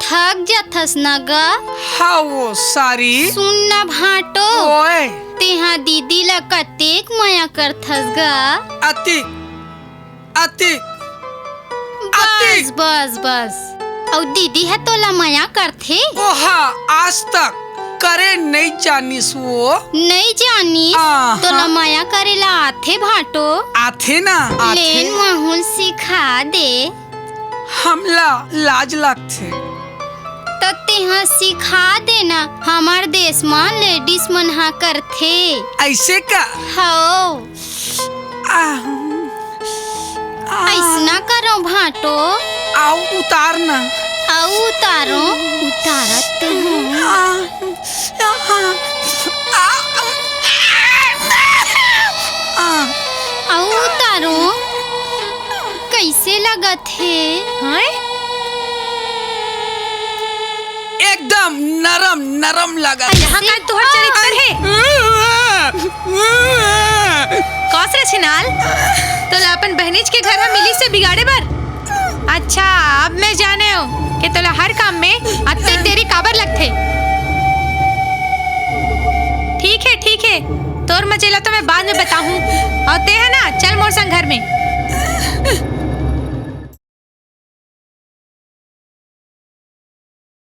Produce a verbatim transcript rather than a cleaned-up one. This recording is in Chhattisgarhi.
थक जाथस न गा। हाँ वो सारी। सुन न भांटो, ओए। तेहा दीदी ला कतेक मया करथस गा। अतिक, अतिक, बस, अतिक। बस, बस। अउ दीदी ह तोला मया करथे? ओहा आज तक करे नइ जानिस वो। नइ जानिस? आहा। तोला मया करे ला आथे भांटो? आथे ना, आथे। लेन महूं ल सिखा दे। हमला लाज लगथे। त तेहा सिखा देना, हमर देश म लेडीज मन हा करथे। अइसे का? हव। आह, आह। अइसना करो भांटो। अउ उतार ना। अउ उतारो, उतारत तो हूँ। आह। अउ उतारो, कइसे लगत हे? हाय? एकदम नरम नरम लगत। यहाँ का तुहर चरित्र हे? कौस रे छिनाल, तोला अपन बहनीच के घर ह मिलिस हे बिगाड़े बर? अच्छा, अब मैं जाने हूँ कि तोला हर काम में अत्ते तेरी काबर लगथे। ठीक है, ठीक है, तोर मजेला तो मैं बाद में बताहूँ। अउ ते है ना, चल मोर संग घर में।